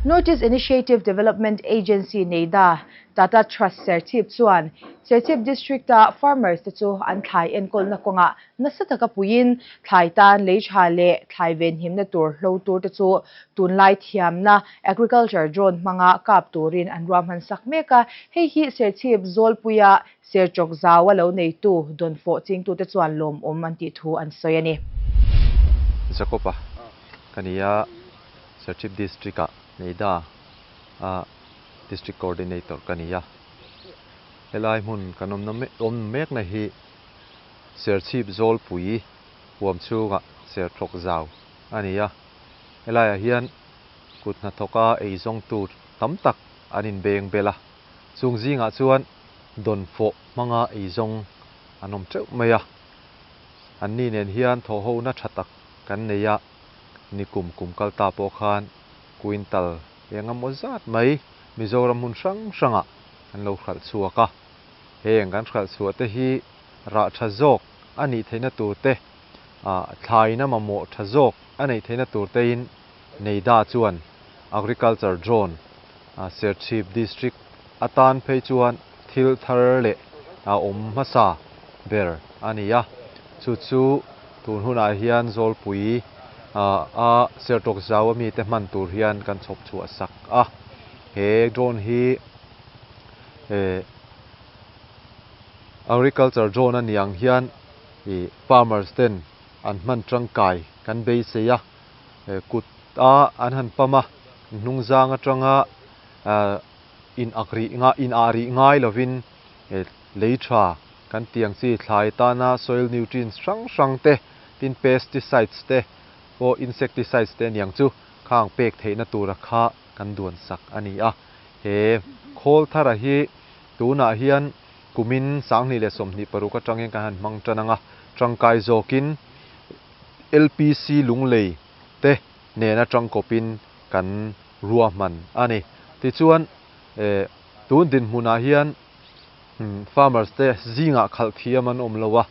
North East Initiative Development Agency, NEIDA, Tata Trust Serchhip chuan Serchhip District-a farmers te chu an thlai enkawlna kawngah nasa taka puiin thlai tan lei tha leh thlai venhimna tur hlo tur te chu tunlai thiamna agriculture drone hmanga kap turin an ruahman sak mek a. Hei hi Serchhip Zawlpuia Serchawk zaua lo neitu dawnfawh chingtute chuan lawmawm an tih thu an sawi a ni. Jacob-a ka ni a, Serchhip District-ah Neida a District Coordinator ka ni a. Helai hmun kan awmna awm mekna hi Serchhip Zawlpui huam chhungah Serthlawk zau a ni a. Helaiah hian kut hnathawka eizawng tur tam tak an inbeng bel a. Chung zingah chuan dawnfawh hmanga eizawng an awm teuh mai a. Anni nen hian thawhhona tha tak kan nei a. Nikum kum kal ta pawh khan quintal eng emaw zat mai Mizoram hmun hrang hrangah kan lo hralh chhuak a. Heng kan hralh chhuah te hi rah tha zawk a nih theihna tur te, thlaina mamawh tha zawk a neih theihna tur tein Neida chuan Agriculture Drone Serchhip District atan phei chuan thil thar leh a awm hmasa ber a ni a, chu chu tun hunah hian Zawlpui a Sertawk zau a mite hman tur hian kan chhawp chhuah sak a, he drone hi Agriculture drone a ni ang hian farmers ten an hman tangkai kan beisei a, kut a an han pam a, hnungzang atanga in ak rih in ah rih ngai lovin lei tha kan tih ang chi thlai tana soil nutrients hrang hrang te tin pesticides te pawh insecticides te aniang chu khang pek theihna tura kha kan duan sak a ni a. He khawl thara hi tunah hian kumin 2026 atangin kan han hmang tan ang a, tangkai zawkin LPC lunglei te nena tangkawpin kan ruahman a ni. Tichuan tun dinhmunah hian farmers te zingah khalh thiam an awm lo a,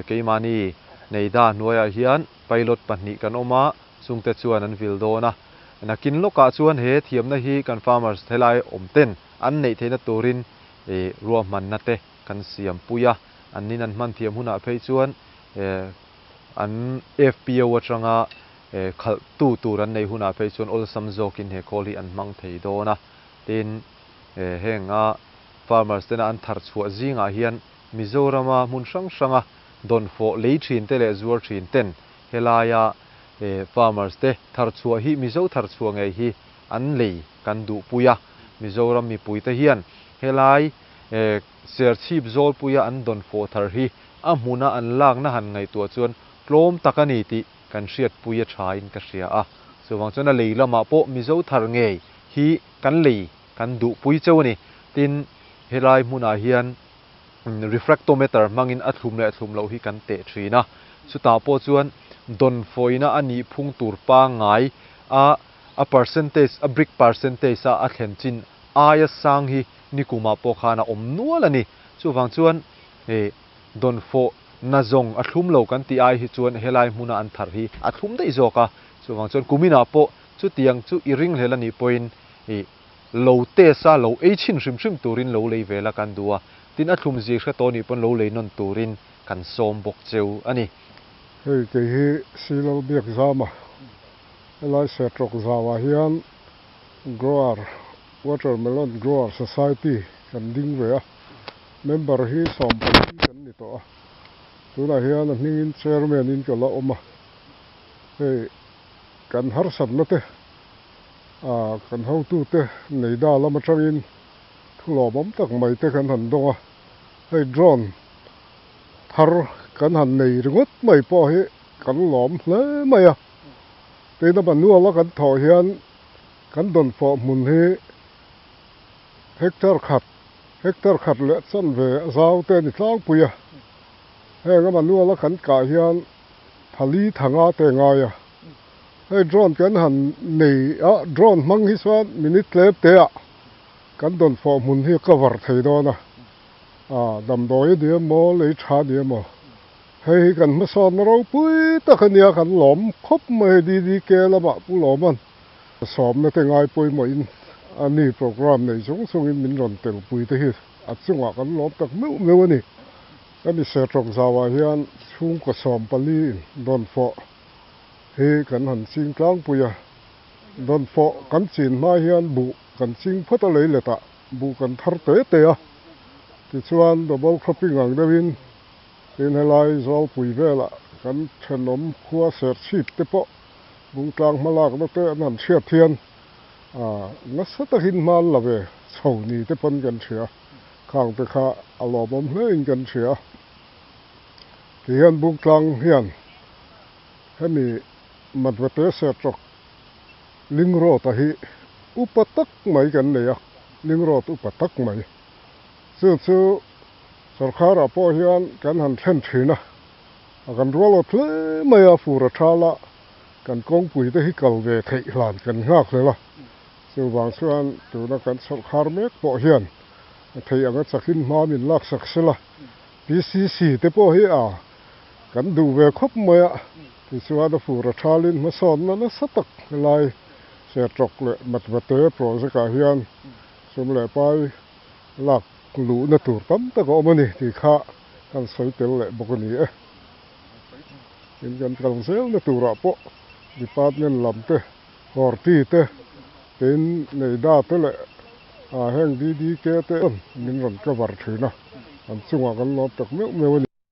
keimahni Neida hnuaiah hian pilot pahnih kan awm a, chungte chuan an vil dawn a. Nakin lawkah chuan he thiamna hi kan farmers helai awm ten an neih theihna turin ruahmanna te kan siam pui a, an nin an hman thiam hunah phei chuan an FPO atanga khalh tu tur an nei hunah phei chuan awlsam zawkin he khawl hi an hmang thei dawn a. Tin, heng a farmers tena an thar chhuah zingah hian Mizorama hmun hrang hranga dawnfawh lei thin te leh zuar thin ten helaia farmers te thar chhuah hi Mizo thar chhuah ngei hi an lei kan duhpui a. Mizoram mipuite hian helai Serchhip Zawlpuia an dawnfawh thar hi a hmuna an lakna han ngaihtuah chuan tlawm tak a ni tih kan hriatpui a thain ka hria a. Chuvang chuan a lei lamah pawh Mizo thar ngei hi kan lei kan duhpui cheu a ni. Tin, helai hmunah hian refractometer hmangin a thlum leh a thlum loh hi kan teh thin a. Chutah pawh chuan dawnfawina a nih phung tur pangngai a a percentage, a brick percentage a a thlen chin aia sang hi nikumah pawh khan a awm nual a ni. Chuvang chuan dawnfawh na zawng a thlum lo kan tih ai hi chuan helai hmuna an thar hi a thlum daih zawk a. Chuvang chuan kuminah pawh chutiang chu i ringhlel a nih pawhin i lo test a, lo ei chhin hrim hrim turin lo lei vel a kan duh a. Tin, a thlum zir hre tawh nih pawn lo lei nawn turin kan sawm bawk cheu a ni. Hei kei hi Silal Biakzama helai Sertawk zauah hian Grower, Watermelon Grower Society kan ding ve a. Member hi 14 kan ni tawh a, tunah hian a hmingin Chairman in ka la awm a, hei kan harsatna te ah kan hotute Neida lam atangin thu lawmawm tak mai te kan han dawng a, hei drone thar kan han nei ringawt mai pawh hi kan lawm hle mai a, tin a manual a kan thawh hian kan dawnfawh hmun hi hectare khat Hectare khat leh chanve a zau te a ni tlangpui a, heng a manual a kan kah hian thali thanga te a ngai a, hei drone kan han nei a, drone hmang hi chuan minute tlem te ah kan dawnfawh hmun hi a cover thei dawn a, ah damdawi a ni emaw lei tha a ni emaw hei hi kan hmasawnna ropui tak a nia kan lawm khawp mai DDK lamah Pu Lawman. Sawmna te ngai pawimawhin a ni programme nei chung chungin min rawn telpui te hi a chungah kan lawm tak meuh meuh a ni. Hemi Sertawk zauah hian chhungkaw 14 in dawnfawh hi kan han ching tlangpui a. Dawnfawh kan chin hma hian buh kan ching phawt a lei letah buh kan thar te te a. Tichuan double cropping ang deuhin tin helai Zawlpui velah kan thenawm khua Serchhip te pawh Bungtlang hmalakna te an han hriat hian nasa takin hma an la ve chho ni te pawn kan hria. Khang te kha a lawmawm hlein kan hria. Ti hian Bungtlang hian hemi Madvate Sertawk Ling Road a hi upa tak mai kan nei a, Ling Road upa tak mai. Chu chu sorkharah pawh hian kan han thlen thin a. A kan rual awt hle mai a, fur a tha la, kan kawngpui te hi kal ve theih hlan kan nghak hlel a. Chuvang chuan tuna kan sawrkhar mek pawh hian a theih anga chakin hma min laksak sela, PCC te pawh hi a kan duh ve khawp mai a, tichuan a fur a thalin hmasawnna nasa tak helai Sertawk leh Matvate project ah hian sum leh pai lak luhna tur tam tak a awm a ni tih kha kan sawi tel leh bawk a ni e. Tin kan kal zelna turah pawh department lam te, Horti te, tin Neida te leh heng DDK te min rawn cover thin a, an chungah kan lawm tak meuh meuh a ni.